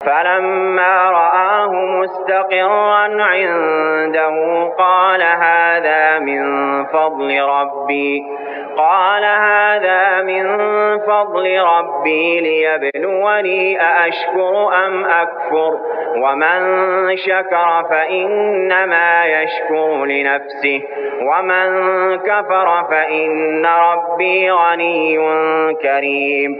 فلما رآه مستقرا عنده قال هذا من فضل ربي قال هذا من فضل ربي ليبلوني أأشكر أم أكفر ومن شكر فإنما يشكر لنفسه ومن كفر فإن ربي غني كريم.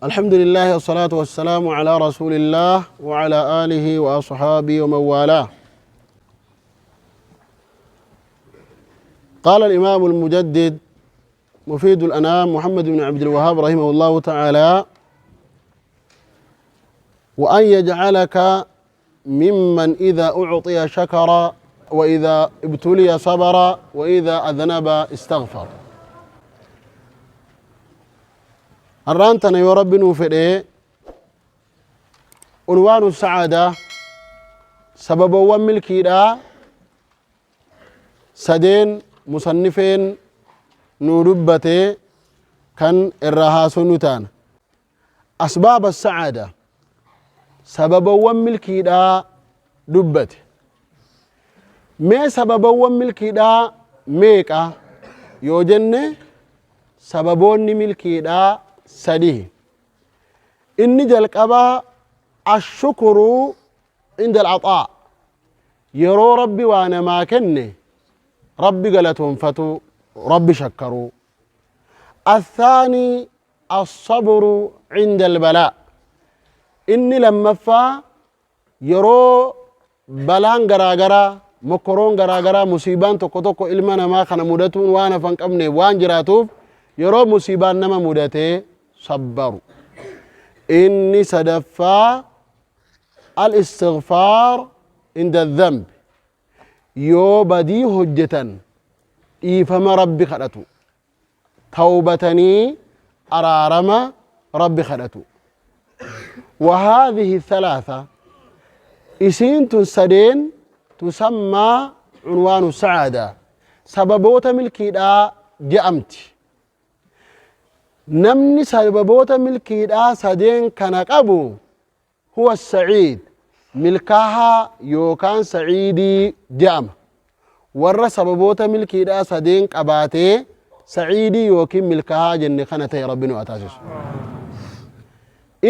الحمد لله والصلاة والسلام على رسول الله وعلى آله وأصحابه ومن والاه. قال الإمام المجدد مفيد الأنام محمد بن عبد الوهاب رحمه الله تعالى: وأن يجعلك ممن إذا أعطي شكر، وإذا ابتلي صبر، وإذا أذنب استغفر. Arraan tana yoo Rabbi nuu fedhe, unwaanu sa'aadaa, sababoowwan milkiidhaa sadeen musannifeen nuu dubbate kan irraa haasofnu taana. Asbaaba sa'aadaa, sababawwan milkiidhaa dubbate. Mee sababawwan milkiidhaa meeqa yoo jenne, sababoonni milkiidhaa sadihi. Inni jalqabaa ashukuru inda al'axaa, yeroo Rabbi waa namaa kenne Rabbi galatoonfatu, Rabbi shakkaruu. Athaanii assabru inda albalaa, inni lammaffaa yeroo balaan garaagaraa, mokkoroon garaagaraa, musiibaan tokko tokko ilma namaa kana mudatuun waan hafa hin qabneef waan jiraatuuf, yeroo musiibaan nama mudatee sabbaru. Inni sadaffaa al-istighfaar inda dhanbi, yoo badii hojjetan dhiifama Rabbi kadhatu, tawbatanii araarama Rabbi kadhatu. وهذه الثلاثة، isiin tun sadeen، تسمى عنوان السعادة، sababoota milkiidhaa je'amti. Namni sababoota milkiidhaa sadeen kana qabu huwa saciid, milkaahaa yookaan saciidii je'ama. Warra sababoota milkiidhaa sadeen qabaatee saciidii yookiin milkaahaa jenne kana ta'e Rabbi nu haa taasisu.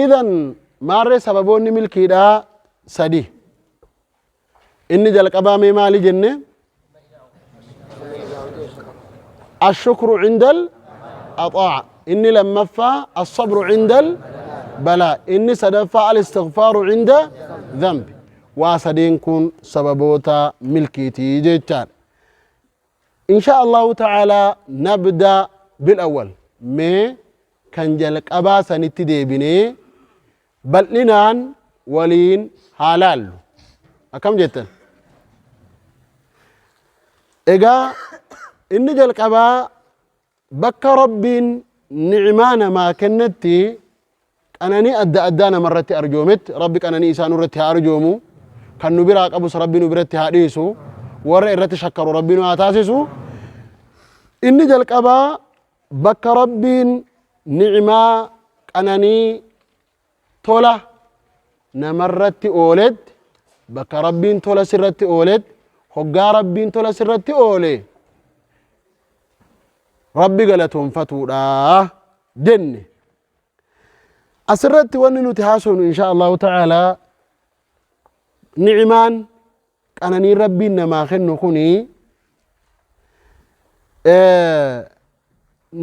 Idan maarree sababoonni milkiidhaa sadi. Inni jalqabaa mee maali jenne? Ashukru cindal axaa'a. Inni lammaffaa assabru cindal balaa. Inni sadaffaa al-istighfaaru cinda dhanbi. Waa sadeen kun sababoota milkiitii jechaadha. Insha Allahu ta'ala nabda bil awwal. Mee kan jalqabaa sanitti deebinee bal'inaan waliin haa laallu. Akkam jettan? Egaa inni jalqabaa, bakka Rabbiin ni'maa namaa kennetti, qananii adda addaa namarratti arjoometti, Rabbi qananii isaa nurratti haa arjoomu, kan nu biraa qabus Rabbi nu biratti haa dhiisu, warra irratti shakkaru Rabbi nu haa taasisu. Inni jalqabaa, bakka Rabbiin ni'maa, qananii, tola namarratti ooletti, bakka Rabbiin tola sirratti ooletti, hoggaa Rabbiin tola sirratti oole Rabbi galatoonfatuudha jenne. Asirratti wanni nuti haasofnu, insha Allahu ta'ala, ni'imaan, qananiin Rabbiin namaa kennu kuni,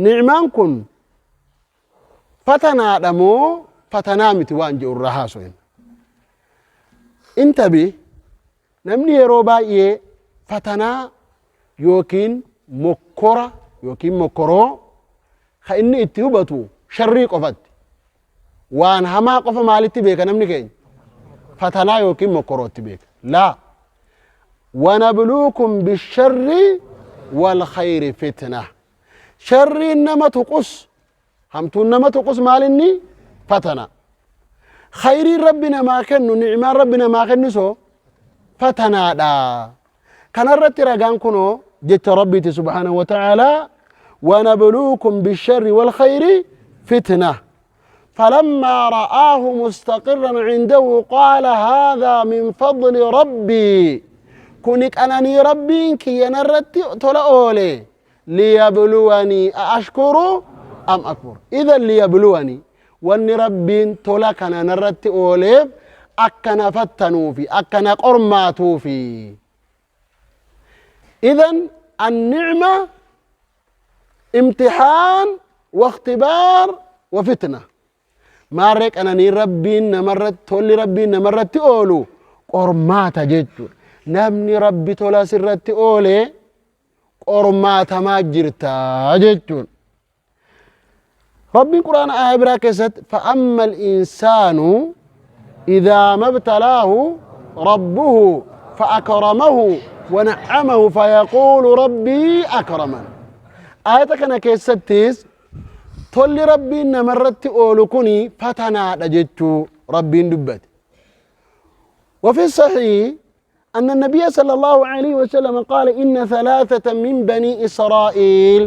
ni'imaan kun fatanaadha moo fatanaa miti waan jedhu irraa haasofna. Intabi, namni yeroo baay'ee fatanaa yookiin mokkora yookiin mokkoroo ka inni itti hubatu sharrii qofatti. Waan hamaa qofa maalitti beeka namni keenya? Fatanaa yookiin mokkorootti beeka. Laa. Wanabluukum bisharri wal khayri fitna. Sharriin nama tuqus, hamtuun nama tuqus maal inni? Fatana. Khayriin Rabbi namaa kennu, ni'maan Rabbi namaa kennu soo fatanaadha. Kanarratti ragaan kunoo jecha Rabbiiti subhaanahu wa ta'aalaa: wanabluukum bisharri wal khayri fitna. فلما رآه مستقرا عنده قال هذا من فضل ربي كنك أنني ربي كي نرتي تلا ليبلوني أأشكر أم أكفر. إذا ليبلوني وأن ربي تلا كان نرتي أولي أكنا فتنوا في أكنا قرماتوا في. إذا النعمة امتحان واختبار وفتنة. ما ريك أنني ربي نمرت تولي ربي نمرت أولو قرمات جدت نمني ربي تولا سرت أولي قرمات ما جرتا جدت. ربي القرآن آية براكست فأما الإنسان إذا ما ابتلاه ربه فأكرمه ونعمه فيقول ربي أكرمن. آية كان كيستيس تولي ربي نمرت أولكني فتنا رجتو ربي دبت. وفي الصحيح أن النبي صلى الله عليه وسلم قال إن ثلاثة من بني إسرائيل،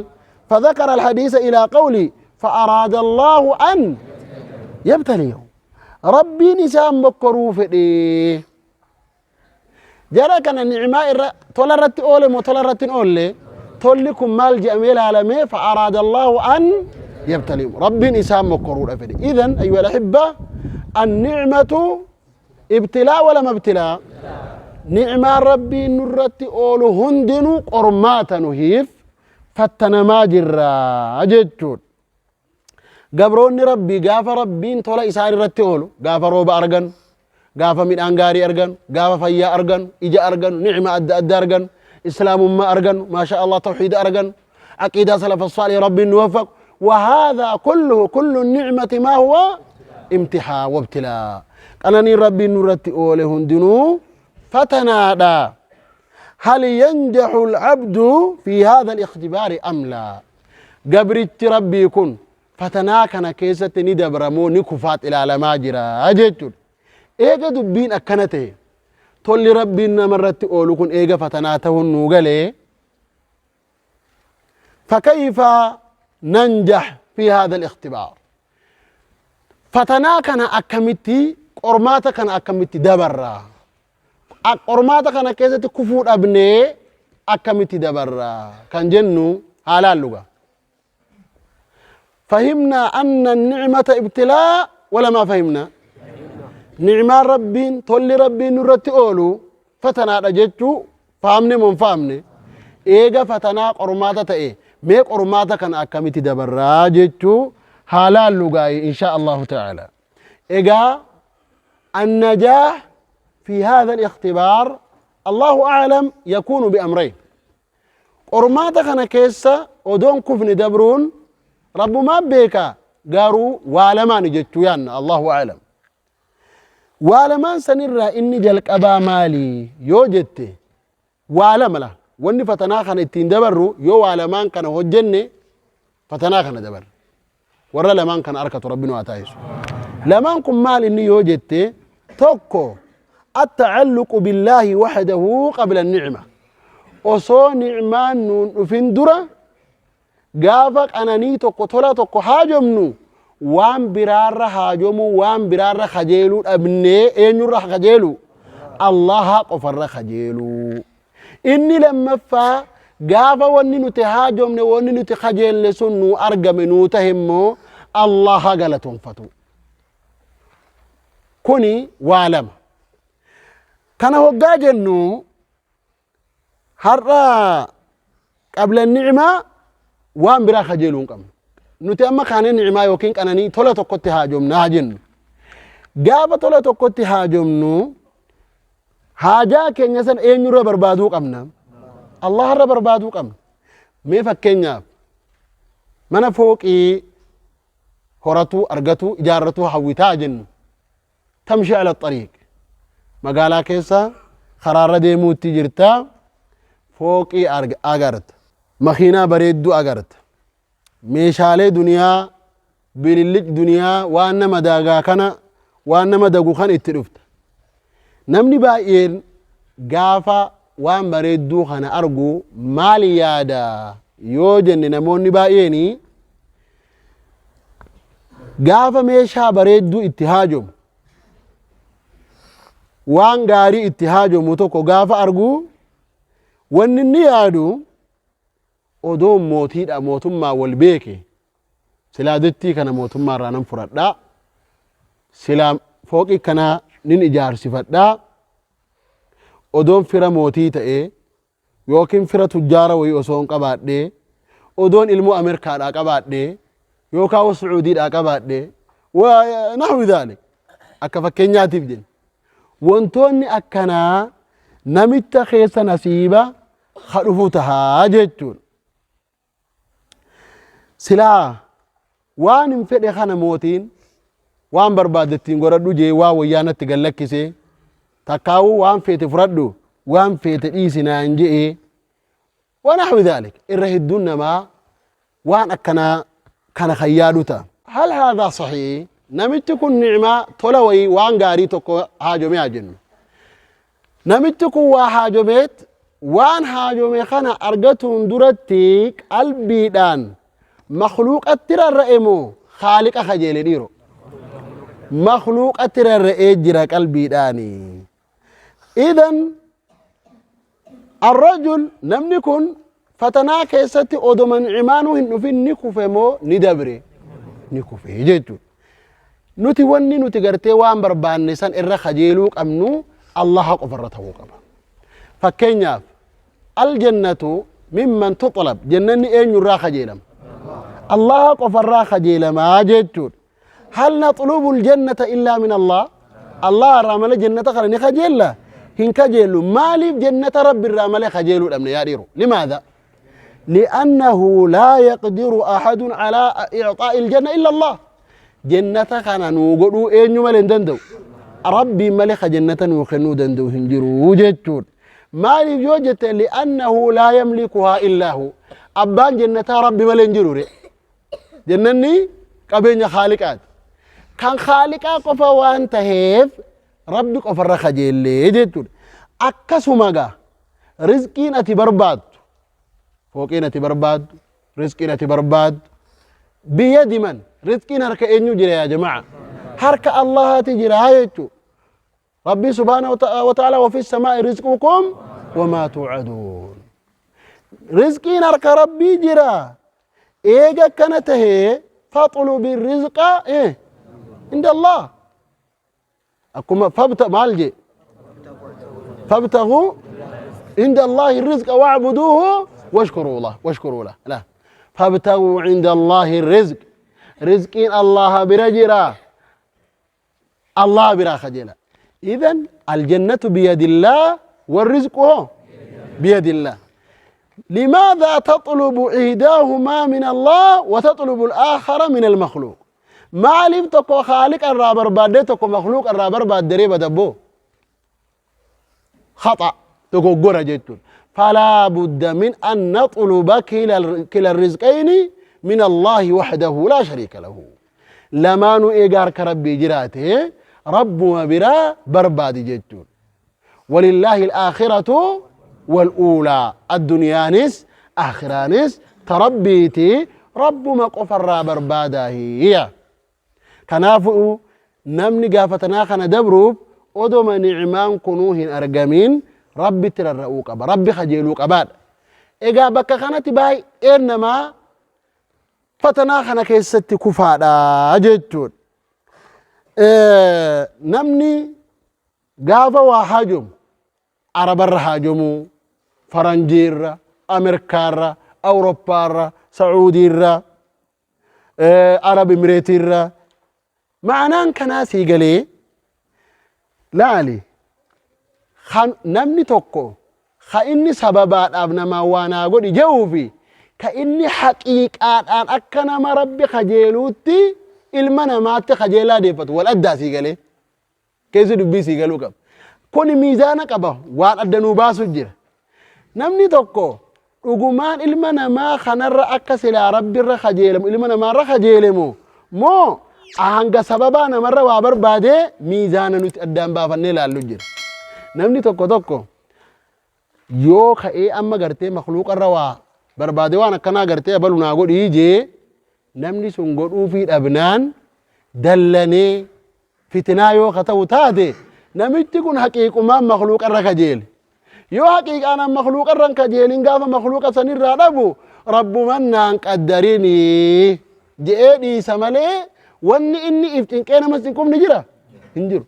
فذكر الحديث إلى قولي فأراد الله أن يبتليهم. ربي نسام بكرو فدي جرى كان النعماء تولرت أولي متولرت أولي تولكم مال جميل عالمي فأراد الله أن يبتليهم. ربي نسام بكرو فدي. إذن أيها الأحبة النعمة ابتلاء ولا ما ابتلاء؟ نعمة ربي نرت أولو هندنو قرمات نهيف فتنا ما جرى جتون. قبروني ربي قاف ربي تولا إساري رتي أولو قاف روب أرغن قاف من أنغاري أرغن قاف فيا أرغن إجا أرغن نعمة أدى أدى أرغن إسلام ما أرغن ما شاء الله توحيد أرغن عقيدة سلف الصالح ربي نوفق. وهذا كله كل النعمة ما هو امتحان وابتلاء. أنني ربي نرتي أولي هندنو فتنادى. هل ينجح العبد في هذا الاختبار أم لا؟ قبرت ربي يكون فتنا كان كيسة ندبرمو نكفات إلى لماجرا أجتون. إيجا دبين أكنته تولي ربي نمرت أولوكن إيجا فتناته النوغلي. فكيف ننجح في هذا الاختبار؟ فتنا كان أكمتي قرماتا كان أكمتي دبرا قرماتا كان كيسة كفور أبني أكمتي دبرا كان جنو على اللغة. فهمنا أن النعمة ابتلاء ولا ما فهمنا؟ نعمة ربي تولي ربي نرتي أولو فتنا رجتو فهمني من فهمني إيجا فتنا قرماتا تأي ميك قرماتا كان أكمتي دبرا جتو حلال لغاي إن شاء الله تعالى. إيجا النجاح في هذا الاختبار الله أعلم يكون بأمرين. قرماتا كان كيسا ودون كفن دبرون رب ما بيكا قارو والمان جتو يانا الله أعلم. والمان سنرى إني جلك أبا مالي يو جتي والم له واني فتنا خان اتين دبرو يو والمان كان هو جنة فتنا خان دبر ورا لمان كان أركة ربنا واتايسو لمان كن مال إني يو جتي توكو التعلق بالله وحده قبل النعمة وصو نعمان نون فندرة قافك أنا tokko tola tokko haajomnu waan biraarra haajomu waan biraarra kajeeluu dhabnee eenyurra kajeelu Allaha qofarra kajeelu. Inni lammaffaa gaafa wanni nuti haajomne wanni nuti kajeelle sun nu argame nu tahe immoo Allaha galatoonfatu. Kuni waa lama. Kana hoggaa jennu har'a qabla ni'maa waan biraa kajeeluu hin qabnu. Nuti amma kaanee ni'maa yookiin qananii tola tokkotti haajomna haa jennu. Gaafa tola tokkotti haajomnu haajaa keenya san eenyurra barbaaduu qabna? Allaharra barbaaduu qabna. Mee fakkeenyaaf mana fooqii horatuu argatuu ijaarratuu hawwitaa jennu. Tamshi ala xariiq magaalaa keessa karaarra deemuutti jirta fooqii agarta. Makiinaa bareedduu agarta. Meeshaalee duniyaa bililliq duniyaa waan nama daagaa kana waan nama dagu kan itti dhufta. Namni baay'een gaafa waan bareedduu kana argu maal yaada yoo jenne namoonni baay'een Gaafa meeshaa bareedduu itti haajomu, waan gaarii itti haajomu tokko gaafa argu, wanni inni yaadu odoon mootiidha, mootummaa wal beeke silaa dittii kana mootummaa irraa nan fudhadhaa, silaa fooqii kanaa nin ijaarsifadhaa, odoon fira mootii ta'ee yookiin fira tujjaara wayii osoon qabaadhee, odoon ilmoo Ameerikaadhaa qabaadhee yookaan Sucuudiidhaa qabaadhee, nahwi dhaalik, akka fakkeenyaatiif jenna. Wantoonni akkanaa namicha keessa nasiiba ka dhufu tahaa jechuudha. Silaa waan hin fedhe kana mootiin waan barbaadde ittiin godhadhu jee waan wayyaa natti gad lakkisee, takkaawuu waan feete fudhadhu, waan feete dhiisi naan je'ee, wanaxwi dhaalik, irra hedduun namaa waan akkanaa kana kan yaadu ta'a. Hal haadhaa saxiih? Namichi kun ni'maa tola wayii, waan gaarii tokko haajomee haa jennu. Namichi kun waa haajomeet, waan haajome kana argatuun duratti qalbiidhaan makhluuqatti rarra'e moo khaaliqa kajeele dhiiro? Makhluuqatti rarra'ee jira qalbiidhaani. Idan arrajul, namni kun fatanaa keessatti odoma ni'imaanuu hin dhufin ni kufe moo ni dabre? Ni kufe jechuudha. Nuti wanni nuti gartee waan barbaanne san irra kajeeluu qabnu Allaha qofarra ta'uu qaba. Fakkeenyaaf, aljannatu mimman tuxlab, jannanni eenyurraa kajeelama? Allaha qofarraa kajeelamaa jechuudha. Hal naxlubu aljannata illaa min Allah? Allah irraa malee jannata kana ni kajeella? Hin kajeellu. Maaliif jannata Rabbi irraa malee kajeeluu dhabne yaa dhiiru? Limaadha? لأنه لا يقدر أحد على إعطاء الجنة إلا الله. جنة كان نوغدو أين مالين دندو، ربي ملك جنة نوخنو دندو هنجرو جتون. مالي جوجت؟ لأنه لا يملكها إلا هو. أبان جنة ربي مالين جروري. جنني قبين خالقات كان خالقا قفا وان تهيف ربي قفا رخجيلي جتون. akkasuma rizqiin ati barbaaddu, fooqiin ati barbaaddu, rizqiin ati barbaaddu biyadi man? Rizqiin harka eenyu jira yaa jama'a? Harka Allahaati jira jechuu. Rabbii subhaanahu wa ta'ala, وفي السماء رزقكم وما توعدون. Rizqiin harka Rabbii jira. Eega akkana tahee, فاطلب الرزق عند الله. Akkuma fabta maal jee? فابتغوا عند الله الرزق واعبدوه واشكروا له، واشكروا له. لا، فابتغوا عند الله الرزق، رزقين الله bira jira، الله bira kajeela. إذن الجنة بيد الله والرزق هو بيد الله. لماذا تطلب إحداهما من الله وتطلب الآخر من المخلوق؟ Maaliif tokko khaaliqa irraa barbaaddee tokko makhluuqa irraa barbaadde badabbo? خطأ، dogoggora jechuun. فلا بد من أن نطلب كلا الرزقين من الله وحده لا شريك له. Lamaanuu eega harka Rabbii jiraate, Rabbuma biraa barbaadi jechuun. ولله الآخرة والأولى. Addunyaanis aakhiraanis ta Rabbiiti, Rabbuma qofarraa barbaadaa hiya. Kanaafuu namni gaafatanaa kana dabruuf odoma ni'maan kunuu hin argamin Rabbitti rarra'uu qaba, Rabbi kajeeluu qabaadha. Egaa bakka kanatti baay'een namaa fatanaa kana keessatti kufaadha jechuudha. Namni gaafa waa haajomu Arabarra haajomuu, Faranjiirra, Ameerikaarra, Awuroppaarra, Sacuudiirra, Arab Emireetiirra, ma'anaan kanaa sii galee laali. Kan namni tokko ka inni sababaadhaaf namaa waa naa godhi jedhuu fi ka inni haqiiqaadhaan akka nama Rabbi kajeeluutti ilma namaatti kajeelaa deeffatu wal addaa sii galee. Keessi dubbii sii galuu qaba. Kuni miizaana qaba, waan adda nuu baasu jira. Namni tokko dhugumaan ilma namaa kanarra akka silaa Rabbirra kajeelamu ilma namaarra kajeelemu moo hanga sababaa namarra waa barbaadee, miizaana nuti addaan baafannee ilaallu jira. Namni tokko tokko yoo ka'ee amma gartee makluuqarra waa barbaade, waan akkanaa gartee abalu naa godhii jee, namni sun godhuufii dhabnaan Dallanee fitinaa yoo ka ta'u taate, namichi kun haqiiqumaan makluuqarra kajeele. Yoo haqiiqaan an makluuqarra hin kajeelin, gaafa makluuqa sanirraa dhabu Rabbuman naan qaddarinii je'ee dhiisa malee, wanni inni if cinqee namas cinquuf ni jira? Hin jiru.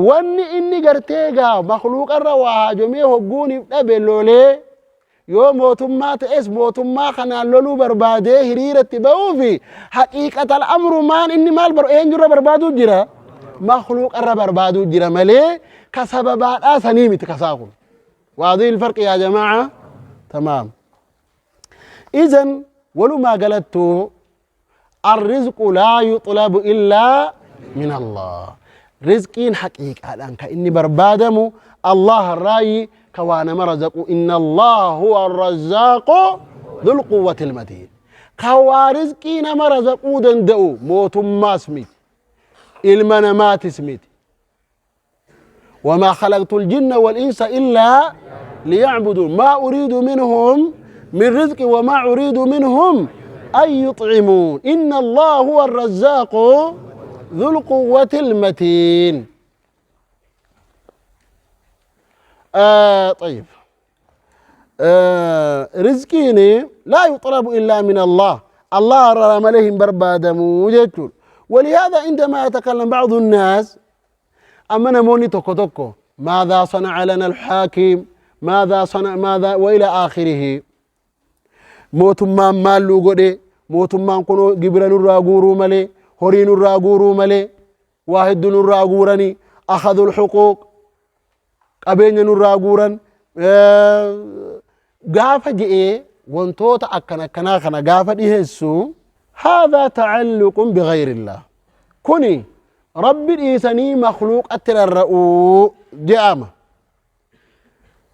Wanni inni gartee gaa makluuqarra waa haajomee hogguuniif dhabe lolee, yoo mootummaa ta'es mootummaa kanaan loluu barbaadee hiriiratti ba'uufi, haqiiqatal amrumaan inni maal bar eenyurra barbaaduu jira? Makluuqarra barbaaduu jira malee ka sababaadhaa sanii miti kasaa kun. Waadii ilfarqi yaa jamaa'a? Tamaam. Izan walumaa galattuu, arrizqu laa yuxlabu illaa min Allah. Rizqiin haqiiqaadhaan kan inni barbaadamu Allah irraayi, ka waa nama razaqu. Inna Allah huwa arrazzaaqu dhul quwwati ilmatiin. Ka waa rizqii nama razaquu danda'u mootummaas miti, ilma namaatis miti. وما خلقت الجن والإنس إلا ليعبدون، ما أريد منهم من رزق وما أريد منهم أن يطعمون، إن الله هو الرزاق ذو القوة المتين. طيب، rizqiin laa yuxlabu illaa min Allah, Allah irraa malee hin barbaadamu jechuudha. ولهذا عندما يتكلم بعض الناس، أما namoonni tokko tokko، ماذا صنع لنا الحاكم، ماذا صنع، ماذا وإلى آخره، mootummaan maal nuu godhe, mootummaan kun gibira nurraa guuruu malee, horii nurraa guuruu malee, waa hedduu nurraa guuranii, أخذوا الحقوق, qabeenya nurraa guuran gaafa je'ee, wantoota akkan akkanaa kana gaafa dhiheessu, هذا تعلق بغير الله. Kuni Rabbi dhiisanii makluuqatti rarra'uu je'ama.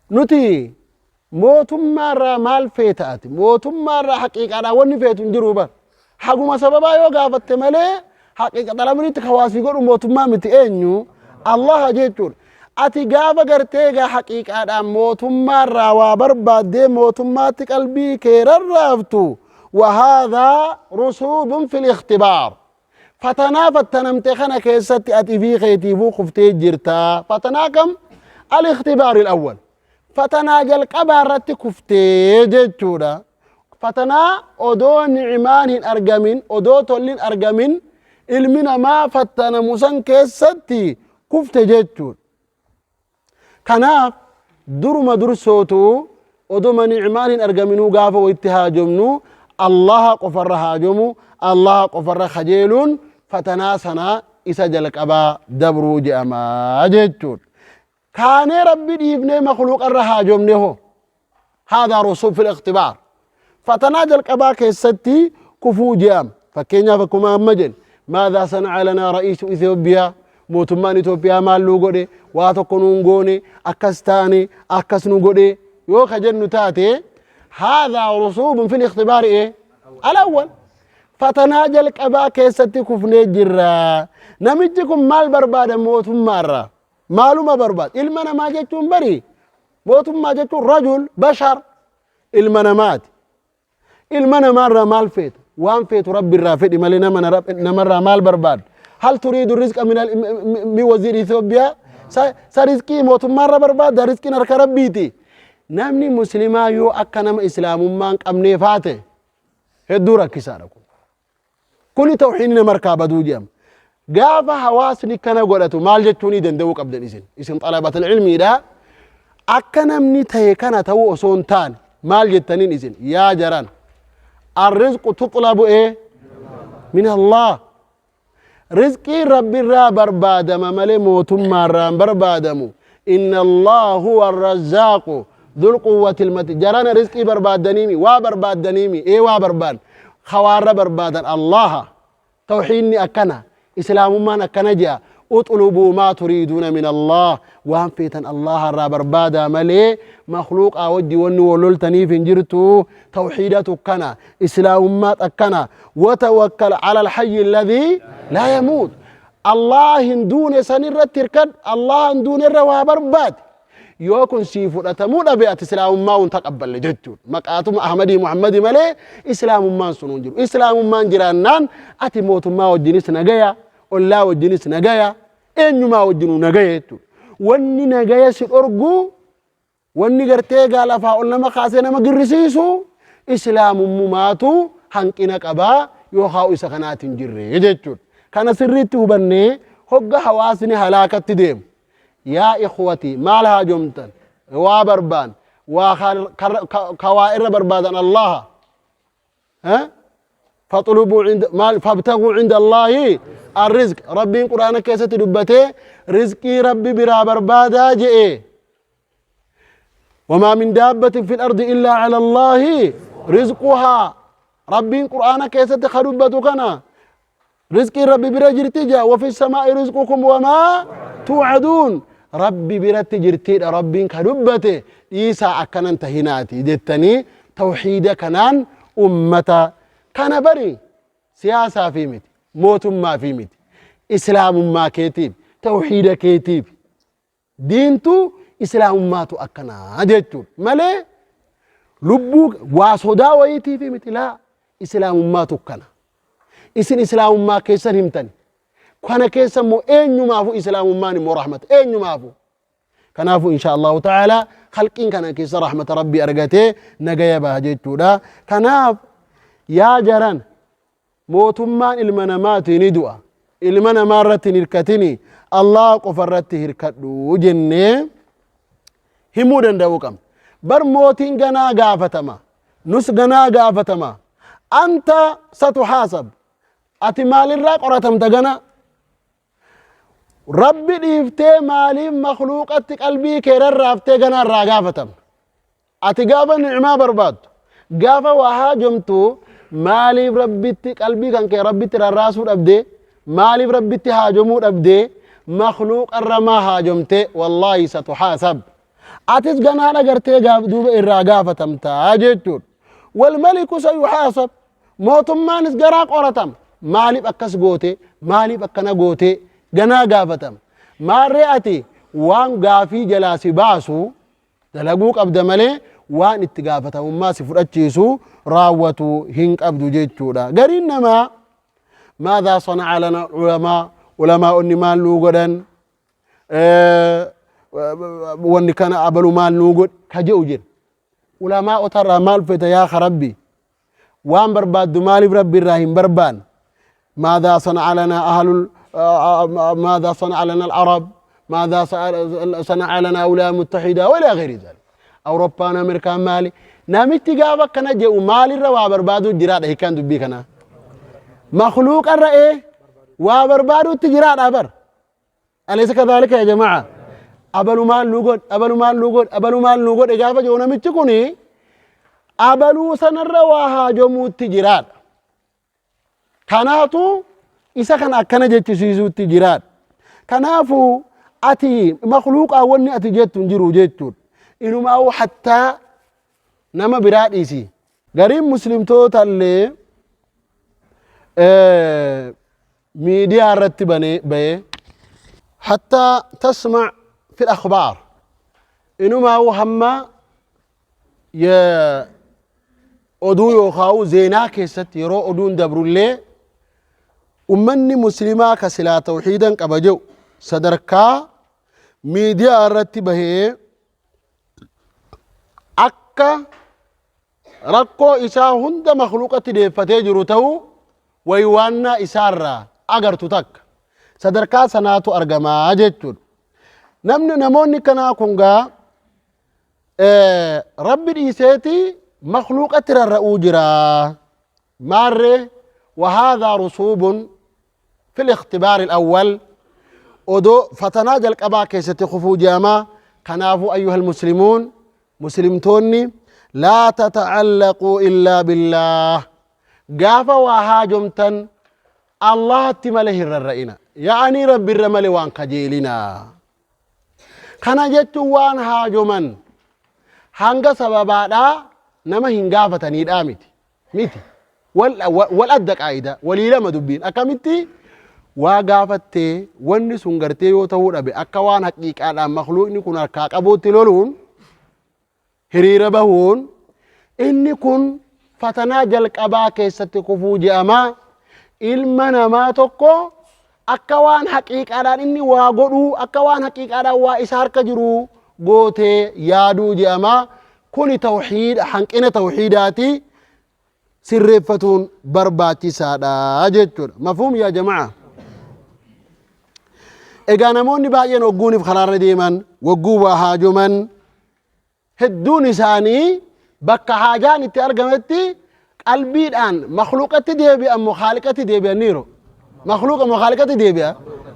Nuti mootummaarraa maal feeta? Ati mootummaarraa haqiiqaadhaan wanni feetu hin jiru bar. Haguma sababaa yoo gaafatte malee, haqiiqa xalamnitti kawaasii godhu mootummaa miti. Eenyu? Allaha jechuudha. Ati gaafa gartee egaa haqiiqaadhaan mootummaarraa waa barbaaddee mootummaatti qalbii kee rarraaftu, وهذا رسوب في الاختبار. Fatanaa fattanamte kana keessatti ati fi keetiifuu kuftee jirta. Fatanaa kam? الاختبار الأول, fatanaa jalqabaa irratti kuftee jechuudha. Fatanaa odoo ni'imaan hin argamin, odoo tolli hin argamin, ilmi namaa fattanamu san keessatti kufte jechuudha. Kanaaf duruma dursootu, odoma ni'imaan hin argaminuu gaafa wayitti haajomnu Allaha qofarra haajomu, Allaha qofarra kajeeluun fatanaa sanaa isa jalqabaa dabruu je'amaa jechuudha. Kaanee Rabbi dhiifnee makluuqarra haajomne hoo, هذا رسوب في الاختبار, fatanaa jalqabaa keessatti kufuu je'ama. Fakkeenyaaf akkuma amma jenne, ماذا صنع لنا رئيس إثيوبيا, mootummaan Itoophiyaa maal nuu godhe, waa tokko nuun goone, akkas taane, akkas nu godhe yoo ka jennu taate, هذا رسوب في الاختبار إيه الأول, fatanaa jalqabaa keessatti kufnee jirra. Namichi kun maal barbaada mootummaarraa? Maaluma barbaada? Ilma namaa jechuun bari, mootummaa jechuun رجل بشر, ilma namaati. Ilma namaarraa maal feeta? Waan feetu Rabbi irraa fedhi malee namarraa maal barbaada? هل تريد الرزق من وزير إثيوبيا? Sa rizqii mootummaarra barbaada? Rizqiin harka Rabbiiti. Namni muslimaa yoo akka nama islaamummaa hin qabnee faate, hedduu rakkisaadha kun. Kuni tawxiidni nama harkaa baduu jedhama. Gaafa hawaasni kana godhatu maal jechuu ni danda'uu qabdan isin? Isin طلبة العلم iidha. Akka namni ta'e kana ta'uu osoo hin taane, maal jettaniin isin? Yaa jaran, الرزق تطلب إيه من الله. Rizqiin Rabbi irraa barbaadama malee mootummaarraa hin barbaadamu. إن الله هو الرزاق ذو القوة المتين. Jarana, rizqii barbaaddaniimi, waa barbaaddaniimi? Ee, waa barbaad kawaarra barbaadan Allaha. Tawxiidni akkana, islaamummaan akkana jea: اطلبوا ما تريدون من الله. Waan feetan Allaha irraa barbaadaa malee makluuqaa wajji wanni wal loltaniif hin jirtu. Tawxiidatu akkana, islaamummaat akkana. وتوكل على الحي الذي لا يموت. Allah hin duune san irratti hirkadhu, Allah hin duune irra waa barbaade. Yoo kun sii fudhatamuu dhabe, ati islaamummaa hun taqabballe jechuudha. Maqaatuma Ahmadii Muhammadii malee islaamummaan sun hin jiru. Islaamummaan jiraannaan ati mootummaa wajjinis nagaya. Ollaa wajjinis nagaya. Eenyumaa wajjinuu nagaya jechuudha. Wanni nagaya si dhorgu, wanni gartee egaa lafaa ol nama kaasee nama girrisiisu islaamummumaatu hanqina qabaa yookaa isa kanaati hin jirre jechuudha. Kana sirriitti hubannee hogga hawaasni halaakatti deemu yaa ikhwati maal haajomtan waa barbaan waa ka waa irra barbaadan Allaha faxlubuu inda maal fabtaguu inda Allaahi arrizq Rabbiin quraana keessatti dubbatee rizqii Rabbi biraa barbaadaa je'e. Wamaa min daabbatin fil ardi illaa cala Allaahi rizquhaa. Rabbiin quraana keessatti ka dubbatu kana rizqiin Rabbi bira jirti jaa. Wafi samaa'i rizqukum wamaa tuucaduun. Rabbi biratti jirtiidha Rabbiin ka dubbate. Dhiisaa akkanan tahinaati jettanii tawxiida kanaan ummata kana bari. Siyaasaa fi miti, mootummaa fi miti, islaamummaa keetiif, tawxiida keetiif, diintu islaamummaatu akkanaa jechuudha malee lubbuu waa sodaa wayiitiif miti. Laa, islaamummaatu akkana. Isin islaamummaa keessan himtani, kana keessa immoo eenyumaafu islaamummaan immoo rahmata eenyumaafu. Kanaafuu insha Allahu ta'ala khalqiin kana keessa rahmata Rabbii argatee nagaya baha jechuudha. Kanaaf yaa jaran, mootummaan ilma namaati ni du'a. Ilma namaa irratti hin hirkatini, Allah qofa irratti hirkadhu jennee himuu danda'uu qabna. Bar mootiin ganaa gaafatama. Nus ganaa gaafatama. Anta satuhaasab. Ati maalirraa qoratamta ganaa? Rabbi dhiiftee maaliif makluuqatti qalbii kee rarraaftee? Ganaa irraa gaafatamna. Ati gaafa ni'maa barbaaddu, gaafa waa haajomtu, maaliif Rabbitti qalbii kan kee Rabbitti rarraasuu dhabdee? Maaliif Rabbitti haajomuu dhabdee? Makluuqarra maa haajomtee? Wallaahi satuhaasab. Atis ganaa dhagartee gaaf duuba irraa gaafatamtaa jechuudha. Wal maliku sayuhaasab. Mootummaanis garaa qoratama. Maaliif akkas goote? Maaliif akkana goote? Ganaa gaafatama. Maarree ati waan gaafii jalaa si baasu dalaguu qabda malee waan itti gaafatamummaa si fudhachiisu raawwatu hin qabdu jechuudha. Gariin namaa maadhaa sana'a lana ulamaa, ulamaa'onni maal nuu godhan, wanni kana abalu maal nuu godhe ka jedhu jira. Ulamaa'ota irraa maal feta yaa Rabbi? Waan barbaaddu maaliif Rabbi irraa hin barbaanne? Maadaa sana'a lanaa ahlul, maadaa sana'a lana al-arab, maadaa sana'a lanaa awliyaa muttaxidaa wa ilaa gayri zalik. Awurooppaan, Ameerikaan maali? Namichi gaafa akkana jedhu maalirra waa barbaaduu jiraadha hiikkaan dubbii kanaa? Makluuqarra ee waa barbaaduutti jiraadha bar. Alaysa kadhaalika yaa jamaa? Abalu maal nu godhe, abalu maal nu godhe, abalu maal nu godhe gaafa jiru namichi kuni abaluu sanarra waa haajomuutti jiraadha. Kanaatu isa kana akkana jechisiisuutti jiraadha. Kanaafuu ati makluuqaa wanni ati jettu hin jiru jechuudha. Inumaa'uu hattaa nama biraa dhiisi. Gariin muslimtoota illee miidiyaa irratti banee bahee hattaa tasmac fi akhbaar, inumaa'uu hamma oduu yookaan zeenaa keessatti yeroo oduun dabrullee ummanni muslimaa ka silaa tawxiidan qaba jedhu sadarkaa miidiyaa irratti bahee akka rakkoo isaa hunda makluuqatti deeffatee jiru ta'uu waywaannaa isaarraa agartu takka sadarkaa sanaatu argamaa jechuudha. Namni namoonni kanaa kun gaa Rabbi dhiiseeti makluuqatti rarra'uu jira. Maarree wahaadhaa rusuubun fil ikhtibaari awwal, odoo fatanaa jalqabaa keessatti kufuu jedhama. Kanaafuu ayyuhal muslimuun, muslimtoonni, laa tatacallaquu illaa billaah. Gaafa waa haajomtan Allahatti malee hin rarra'ina, ya'anii Rabbirra malee waan kajeelina. Kana jechuun waan haajoman hanga sababaadhaa nama hin gaafataniidhaa miti. Wal adda qaayida walii lama dubbiin. Akkamitti waa gaafattee wanni sun gartee yoo ta'uu dhabe akka waan haqiiqaadhaan makluuqni kun harkaa qabuutti loluun hiriira bahuun, inni kun fatanaa jalqabaa keessatti kufuu je'ama. Ilma namaa tokko Akka waan haqiiqaadhaan inni waa godhuu, akka waan haqiiqaadhaan waa isa harka jiru gootee yaaduu jedhama. Kuni tawhiida, hanqina tawhiidaati, sirreeffatuun barbaachisaadha jechuudha. Mafhuum yaa jama'a? Egaa namoonni baay'een hogguuniif karaarra deeman, wagguu waa haajoman, hedduun isaanii bakka haajaan itti argametti qalbiidhaan makluuqatti deebi'an moo khaaliqatti deebi'aniiru? Makluuqa moo khaaliqatti deebi'a?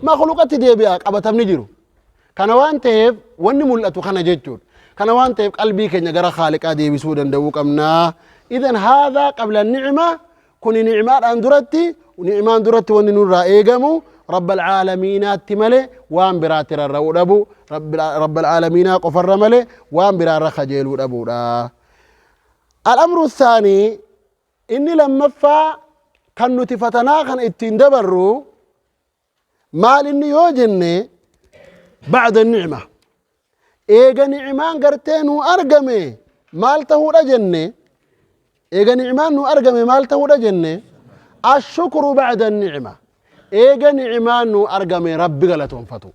Makluuqatti deebi'a qabatamni jiru. Kana waan ta'eef wanni mul'atu kana jechuudha. Kana waan ta'eef qalbii keenya gara khaaliqaa deebisuu danda'uu qabna. Idan haadhaa qabla ni'ima kuni ni'imaadhaan duratti ni'imaan duratti wanni nurraa eegamu rabbal caalamiinaatti malee waan biraatti rarra'uu dhabu, rabbal caalamiinaa qofarra malee waan biraarra kajeeluu dhabuudha. Al'amru thaanii, inni lammaffaa kan nuti fatanaa kana ittiin dabarru maal inni yoo jenne, ba'da ni'ima, eega ni'imaan gartee nuu argame maal tahuudha jenne? Eega ni'imaan nuu argame maal tahuudha jenne? Ashukru ba'da ni'ima, eega ni'imaan nuu argame Rabbi galatoonfatu.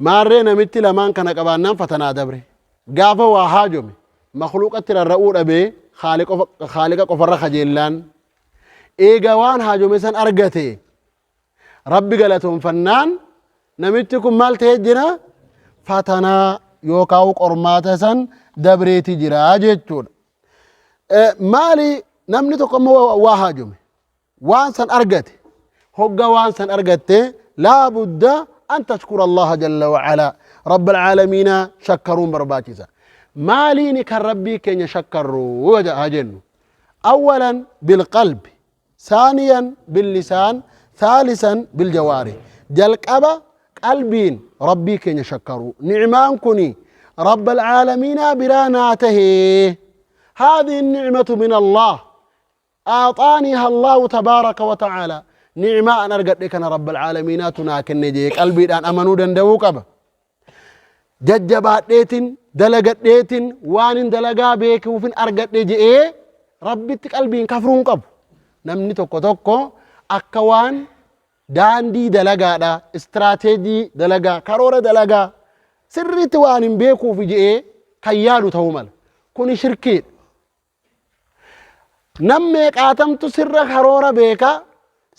Maarree namitti lamaan kana qabaannaan fatanaa dabre. Gaafa waa haajome makluuqatti rarra'uu dhabee khaaliqa qofarra kajeellaan, eega waan haajome san argate Rabbi galatoonfannaan, namichi kun maal ta'ee jira? Fatanaa yookaan qormaata san dabreeti jira jechuudha. Maali, namni tokko immoo waa haajome waan san argate, hogga waan san argatte laa budda an tashkura Allaha jalla wa'ala, rabba alaalamiina shakkaruun barbaachisa. Maaliini kan Rabbii keenya shakkarru haa jennu? Awwalan bilqalbi, saaniyan billisaan, thaalisan biljawaari. Jalqaba qalbiin Rabbii keenya shakkaruu, nicmaan kuni rabba alaalamiinaa biraa naa tahee, haadhihi nicmatu min Allah aaxaaniha Allahu tabaaraka wa ta'aala, ni'maa an argadhe kana rabbal caalamiinaatu naa kenne jee qalbiidhaan amanuu danda'uu qaba. Jajjabaadheetin dalagadheetin waan hin dalagaa beekuufin argadhe je'ee Rabbitti qalbiin kafruu hin qabu. Namni tokko tokko akka waan daandii dalagaadha, istiraateejii dalagaa, karoora dalagaa sirriitti waan hin beekuuf je'ee kan yaadu ta'uu mala. Kuni shirkiidha. Nam meeqaatamtu sirra karoora beeka,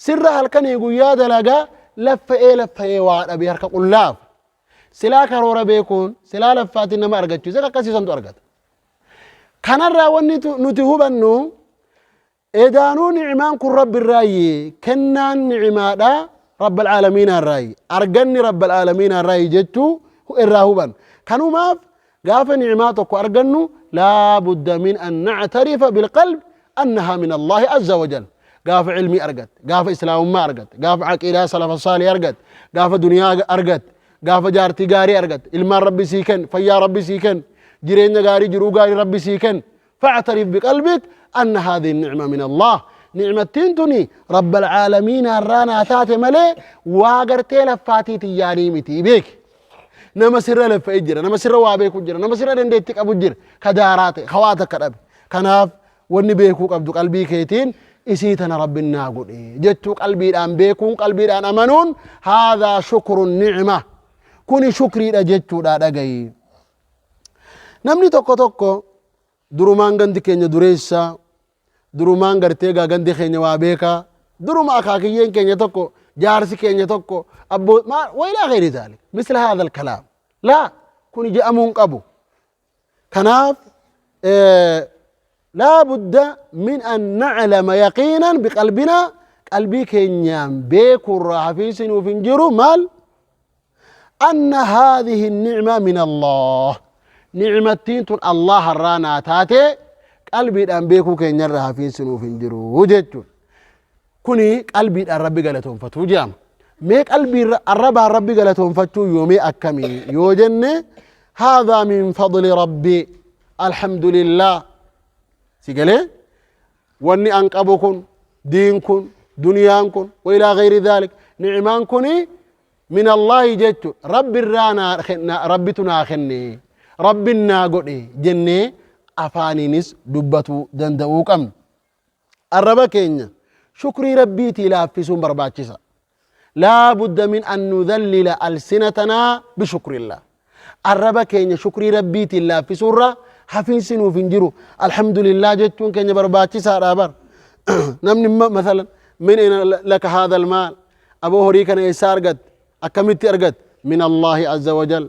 sirra halkanii guyyaa dalagaa, laffa'ee laffa'ee waa dhabee harka qullaaf. Silaa karoora beekuun silaa laffaatiin nama argachiise akkasiisantu argata. Kanarraa wanni nuti hubannu, edaanuu ni'imaan kun Rabbi irraayyi, kennaan ni'imaadha Rabbal caalamiinaa irraayyi, arganni Rabbal caalamiinaa irraayyi jechuu irraa hubanna. Kanumaaf gaafa ni'imaa tokko argannu laa budda min an nactarifa bilqalb annahaa min Allaahi azza wa jal. Gaafa ilmii argatte, gaafa islaamummaa argatte, gaafa aqiidaa salafa saalih argatte, gaafa duniyaa argatte, gaafa jaartii gaarii argatte, ilmaan Rabbi sii kenne, fayyaa Rabbi sii kenne, jireenya gaarii, jiruu gaarii Rabbi sii kenne, fa'tarif biqalbik anna haadhihi ni'ma min Allah, ni'mattiin tuni rabbal caalamiinaa irraa naa taate malee waa gartee laffaatii tiyyaanii miti beeki. Nama sirra laffa'ee jira, nama sirra waa beeku jira, nama sirra dandeetti qabu jira, ka daaraa ta'e, ka waa takka dhabe. Kanaaf wanni beekuu qabdu qalbii keetiin isii tana Rabbin naa godhe jechuu, qalbiidhaan beekuun, qalbiidhaan amanuun, haadhaa shukrun ni'ma, kuni shukriidha jechuudha dhagayi. Namni tokko tokko durumaan gandi keenya dureessa, durumaan gartee gaa gandi keenya waa beekaa, duruma akaakiyyeen keenya tokko, jaarsi keenya tokko abboo maa wailaa gayri zaalik, misla haadha alkalaam laa, kuni je'amuu hin qabu. Kanaaf laa budda min an naclama yaqiinan biqalbinaa, qalbii keenyaan beekuurraa hafiinsi nuuf hin jiru maal? Anna haadhihi nicma min Allah, nicmattiin tun Allah irraa naa taate qalbiidhaan beekuu keenyarraa hafiinsi nuuf hin jiru jechuudha. Kuni qalbiidhaan Rabbi galatoonfatuu jedhama. Mee qalbii arrabaan Rabbi galatoonfachuu yoomee akkamii yoo jenne, haadhaa min fadli Rabbi, alhamdulillah, si galee wanni an qabu kun, diin kun, duniyaan kun, wa ilaa gayri dhaalik, ni'imaan kuni min Allahi jechu, Rabbi irraa naa Rabbitu naa kenne, Rabbin naa godhe jennee afaaniinis dubbatuu danda'uu qabna. Arraba keenya shukrii Rabbiitii laaffisuun barbaachisa. Laa budda min an nudhallila alsinatanaa bishukrillah. Arraba keenya shukrii Rabbiitiin laaffisuurra hafiinsi nuuf hin jiru. Alhamdulillah jechuun keenya barbaachisaadha bar. Namni masalan min ayna laka haadha almaal, aboo horii kana eessaa argatte, akkamitti argatte? Min Allaahi azza wa jal,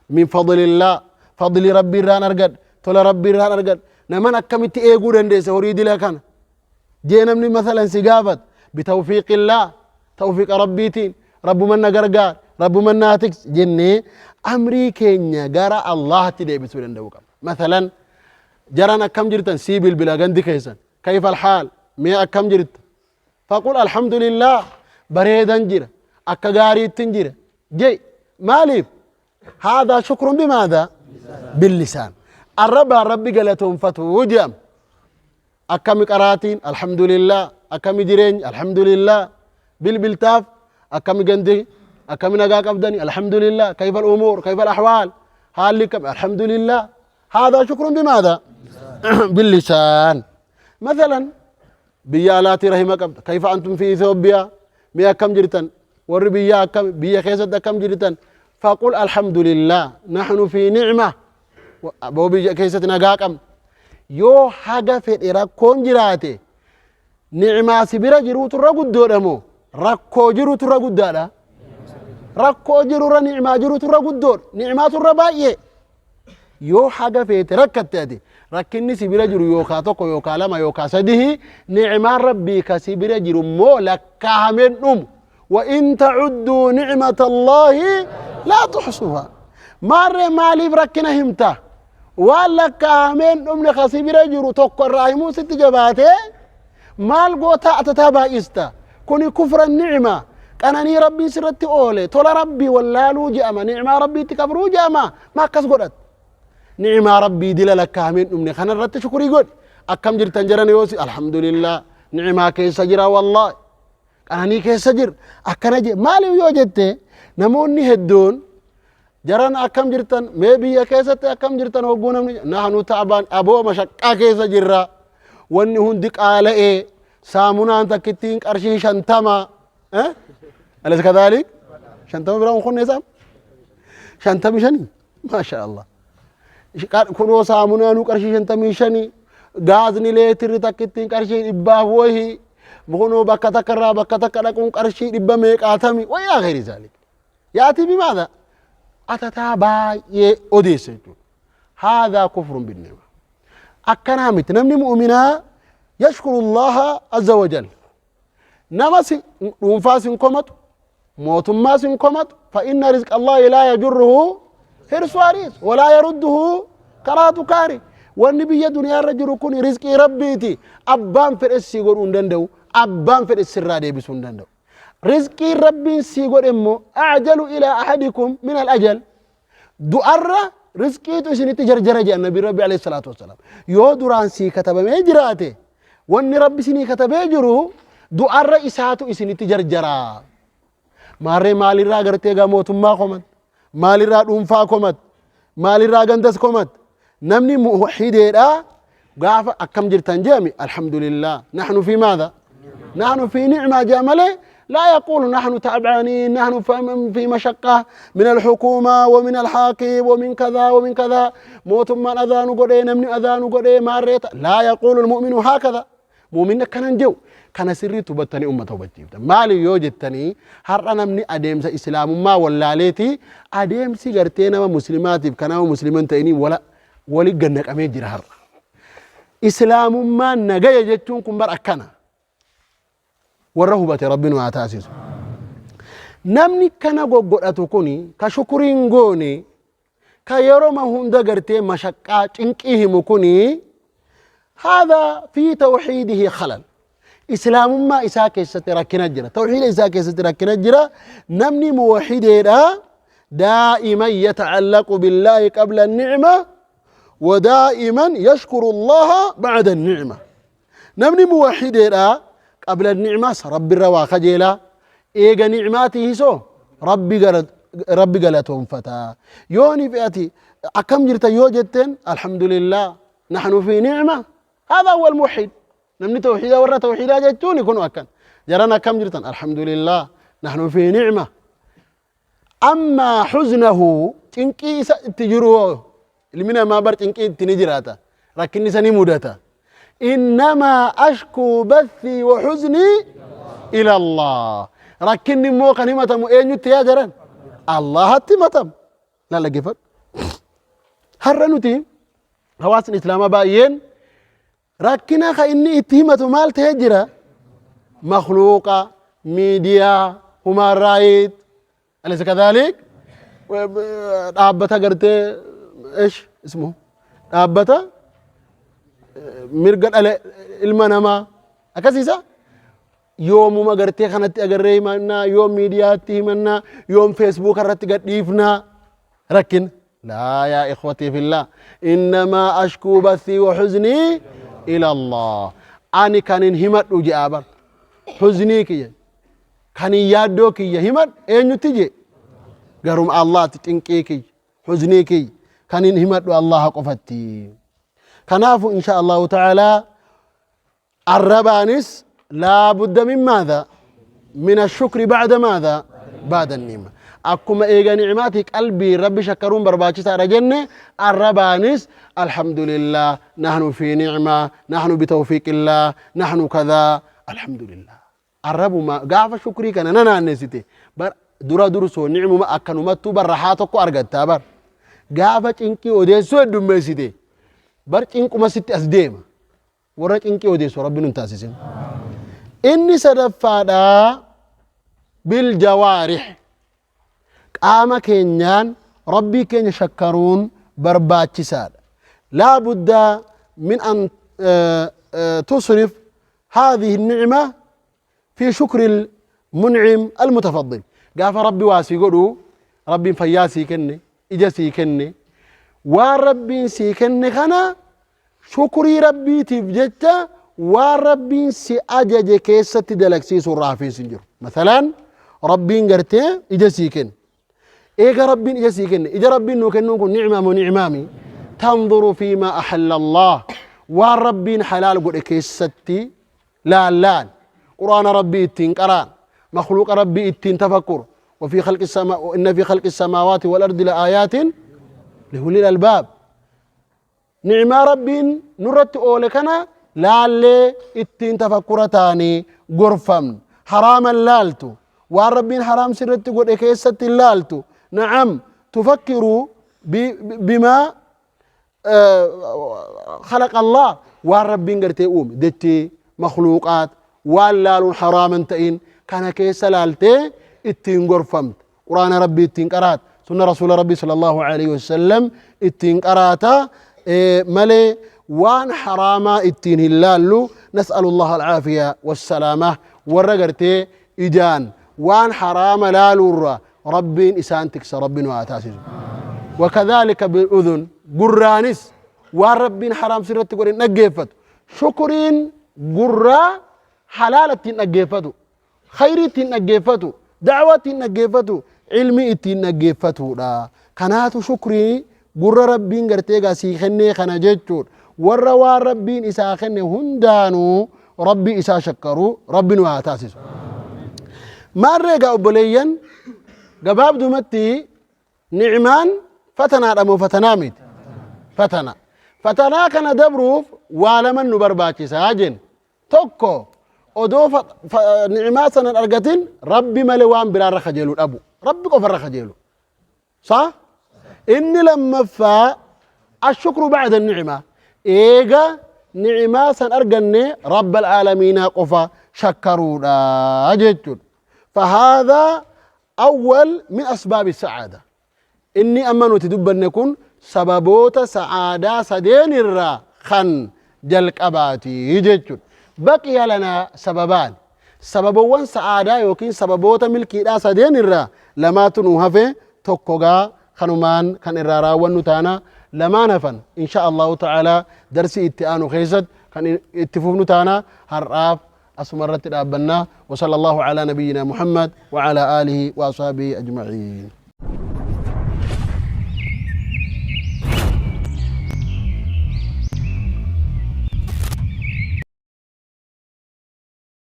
min fadlillah, fadli Rabbii irraan argadhe, tola Rabbii irraan argadhe. Naman akkamitti eeguu dandeesse horii dila kana jee namni masalan si gaafat, bitawfiiqillah, tawfiiqa Rabbiitiin, Rabbuman na gargaar, Rabbuman naa tiks jennee amrii keenya gara Allahatti deebisuu danda'uu qabna. Masalan jaran akkam jirtan sii bilbila gandi keessan, kayfa alhaal, mee akkam jirta? Faqul alhamdulillah, bareedan jira, akka gaariittin jira jee. Maaliif? Haadaa shukrun bimaadha? Billisaan. Arrabaan Rabbi galatoonfatu jedhama. Akkami qaraatiin? Alhamdulillah. Akkami jireenyi? Alhamdulillah. Bilbiltaaf akkami gandi, akkami nagaa qabdani? Alhamdulillah. Kayfa alumuur, kayfa alahwaal, haalli kam? Alhamdulillah. Haadaa shukrun bimaadha? Billisaan. Masalan biyya alaatii rahima qabda, kayfa antum fi Itoophiyaa, mee akkam jirtan warri biyya, akkam biyya keessatti akkam jirtan? Faqul alhamdulillah, nahnu fi ni'ma, boo biyya keessatti nagaa qabna. Yoo haga fedhe rakkoon jiraate, ni'maa si bira jiruutu irra guddoodha moo rakkoo jirutu irra guddaadha? Rakkoo jirurra ni'maa jirutu irra guddoodha, ni'maatu irra baay'ee. Yoo haga feete rakkatte ati, rakkinni si bira jiru yookaa tokko yookaa lama yookaa sadihi, ni'maan Rabbii ka si bira jiru immoo lakkaahameen dhumu. Wa in tacudduu nicmata Allaahi laa tuxsuhaa. Maarree maaliif rakkina himta? Waan lakkaahameen dhumne ka si bira jiru tokko irraa himuun sitti jabaatee maal gootaa atataa baay'ista? Kuni kufra ni'ma, qananii Rabbiin sirratti oole, tola Rabbii wallaaluu je'ama, ni'maa Rabbiitti kafruu je'ama. Ma akkas godhat? Ni'maa Rabbii dila lakkaa'ameen dhumne kanarratti shukurii godhi. Akkam jirtan jaran yoosi? Alhamdulillah, ni'maa keessa jira, wallaahi qananii keessa jira akkana je. Maaliif yoo jette, namoonni hedduun jaran akkam jirtan, mee biyya keessatti akkam jirtan hogguu namni, nahnu ta'baan, aboo mashaqqaa keessa jirra, wanni hundi qaala'ee, saamunaan takkittiin qarshii 50. Alaysa kadhaalik? 50 biraa hin kunne, saam 55, maasha Allah. Kunoo saamunaanuu qarshii 55, gaazni leetirri takkittiin qarshii dhibbaaf wahii, kunoo bakka takka irraa bakka takka dhaquun qarshii dhibba meeqaatami, wayyaa gayri zaalik yaatii bimaadha atataa baay'ee odeessa jechuudha. Haadhaa kufrun binnima. Akkanaa miti. Namni mu'minaa yashkuru Allaha azza wa jalla. Nama si dhuunfaas hin komatu, mootummaas hin komatu. Fa inna rizqa Allahi laa yajurruhu hirsu hariis walaa yarudduhu karaatu kaari. Wanni biyya duniyaa irra jiru kun rizqii Rabbiiti. Abbaan fedhes sii godhuu hin danda'u, abbaan fedhes sirraa deebisuu hin danda'u. Rizqiin Rabbiin sii godhe immoo ajalu ilaa ahadikum min al ajal, du'arra rizqiitu isinitti jarjara jedhan Nabi Rabbi alayhi salaatu wassalaam. Yoo duraan sii katabamee jiraate, wanni Rabbi isinii katabee jiru du'arra isaatu isinitti jarjara. Maarree maalirraa gartee gaa mootummaa komat, maalirraa dhuunfaa komat, maalirraa gandas komat? Namni muwahideedha gaafa akkam jirtan jedhame, alhamdulillah, nahnu fi maadha, nahnu fi nicmaa jedha malee, لا يقول نحن تعبانين، نحن في مشقة من الحكومة ومن الحاكم ومن كذا ومن كذا، mootummaan أذان godhe، namni أذان godhe، maarreeta. لا يقول المؤمن هكذا. Mu'minni akkanan jedhu. Kana sirriitti hubattanii ummata hubachiifta. Maali yoo jettanii, har'a namni adeemsa islaamummaa wallaaleeti. Adeemsi gartee nama muslimaatiif kan nama musliman ta'inii wala wali gannaqamee jira har'a. Islaamummaan nagaya jechuun kun bar akkana. Warra hubate Rabbi nu haa taasisu. Namni kana goggodhatu kuni ka shukuriin goone, ka yeroma hunda gartee mashaqqaa cinqii himu kuni, haadha fi tawxiidihi khalal, islaamummaa isaa keessatti rakkina jira, tawxiida isaa keessatti rakkina jira. Namni muwaxideedha daa'iman yatacallaqu billaahi qabla annicma wa daa'iman yashkuru allaha bacda annicma. Namni muwaxideedha qabla nicmaas Rabbirra waa kajeelaa, eega nicmaatii hisoo Rabbi galatoonfata. Yooni ati akkam jirta yoo jetteen, alhamdulillah, nahnu fi nicma. Hada huwa almuwahid. Namni tawxiida, warra tawxiidaa jechuun kun akkan jaran akkam jirtan, alhamdulillah. Nahnu fi nicma. Ammaa huznahu, cinqii isa itti jiru hoo, ilmi namaa bar cinqii itti ni jiraata, rakkinni isa ni mudata. Innamaa ashkuu bathii wa huznii ila Allah. Rakkinni immoo kan himatamu eenyutti yaa jaran? Allahatti himatama. Laal, dhaggeeffadhu. Har'a nuti hawaasni islaamaa baay'een rakkina ka inni itti himatu maal ta'ee jira? Makhluuqa, miidiyaa, human right, alaysa kadhalik? Dhaabbata gartee ish ismu dhaabbata mirga dhala ilma namaa akkasiisa. Yoomuma gartee kanatti agarree himannaa, yoom miidiyaatti himannaa, yoom feesbuuka irratti gadhiifnaa rakkina? Laa yaa ikhwatii fillah, innamaa ashkuu bathii wa huznii ila Allah. Ani kanin himadhu je'aa bar, huznii kiyya, kanin yaaddoo kiyya himadhu eenyutti jee? Garuma Allahatti. Cinqii kiyya, huznii kiyya kanin himadhu Allaha qofatti. Kanaafu insha Allahu ta'aalaa arrabaanis laa budda min maadha? Min ashukri ba'da maadha? Ba'da ni'ma. Akkuma eega ni'maati qalbii Rabbi shakkaruun barbaachisaadha jenne, arrabaanis alhamdulillah, nahnu fi ni'ma, nahnu bitawfiqillah, nahnu kadhaa, alhamdulillah. Arrabuma gaafa shukrii kana na naannessite bar, dura dursoo ni'muma akkanumattuu bar rahaa tokko argattaa bar. Gaafa cinqii odeessuu heddummeessite bar, cinquma sitti as deema. Warra cinqii odeessu Rabbi nun taasisin. Inni sadaffaadha, biljawaarih, qaama keenyaan Rabbii keenya shakkaruun barbaachisaadha. Laa budda min an tusrif haadhihi nicma fi shukri lmuncim almutafaddil. Gaafa Rabbi waa sii godhu, Rabbiin fayyaa sii kenne, ija sii kenne, waan Rabbiin sii kenne kana shukrii Rabbiitiif jecha waan Rabbiin si ajaje keessatti dalagsiisuu irraa hafiinsi hin jiru. Masalaan, Rabbiin gartee ija sii kenne. Eega Rabbiin ija sii kenne, ija Rabbiin nuu kennuun kun ni'maa moo ni'maami? Tanzuru fiimaa ahalla Allah. Waan Rabbiin halaal godhe keessatti laallaan. Qur'aana Rabbii ittiin qaraan. Makhluuqa Rabbii ittiin tafakkur. وفي خلق السماء إن في خلق السماوات والأرض لآيات لأولي الألباب. Ni'maa Rabbiin nurratti oole kana laallee ittiin tafakkura taanee gorfamna. Haraaman laaltu. Waan Rabbiin haraam sirratti godhe keessatti hin laaltu. Na'am, tufakkiru bimaa khalaqa Allah, waan Rabbiin gartee uume, dachee, makhluuqaat, waan laaluun haraaman ta'in kana keessa laaltee ittiin gorfamta. Qur'aana Rabbii ittiin qaraata, sunna Rasuula Rabbii sallallahu alaihi wasallam ittiin qaraata malee waan haraamaa ittiin hin laallu. Nas'alu Allah alcaafiya wassalaama. Warra gartee ijaan waan haraama laaluurra Rabbiin isaan tiksa, Rabbi nu haa taasisu. Wakadhalika biludhun, gurraanis waan Rabbiin haraam sirratti godhe hin dhaggeeffatu. Shukuriin gurraa halaala ittiin dhaggeeffatu, khayrii ittiin dhaggeeffatu, da'waa ittiin dhaggeeffatu, ilmii ittiin dhaggeeffatuudha. Kanaatu shukrii gurra Rabbiin gartee egaa sii kennee kana jechuudha. Warra waan Rabbiin isaa kenne hundaanuu Rabbii isaa shakkaru Rabbi nu haa taasisu. Maarree egaa obboleeyyan, gabaabdumatti ni'maan fatanaadha moo fatanaa miti? Fatana. Fatanaa kana dabruuf waa laman nu barbaachisaa jenna. Tokko, odoo ni'maa sana hin argatin Rabbi malee waan biraa irra kajeelu dhabu. Rabbi qofa irra kajeelu. Sa? Inni lammaffaa, ashukru ba'da ni'maa. Eega ni'maa san arganne Rabbal aalamiinaa qofa shakkaruudha jechuudha. Fahaadhaa awwal min asbaabi sa'aada. Inni amma nuti dubbanne kun sababoota sa'aadaa sadeen irraa kan jalqabaati jechuudha. Baqiya lanaa sababaan. Sababowwan sa'aadaa yookiin sababoota milkiidhaa sadeen irraa lamaatu nu hafe. Tokko gaa kanumaan kan irraa raawwannu taana, lamaan hafan insha Allahu ta'ala darsii itti aanu keessatti kan itti fufnu taana. Har'aaf asuma irratti dhaabbanna. Wa sallallahu ala nabiyyina Muhammad wa ala alihi wa ashabihi ajma'iin.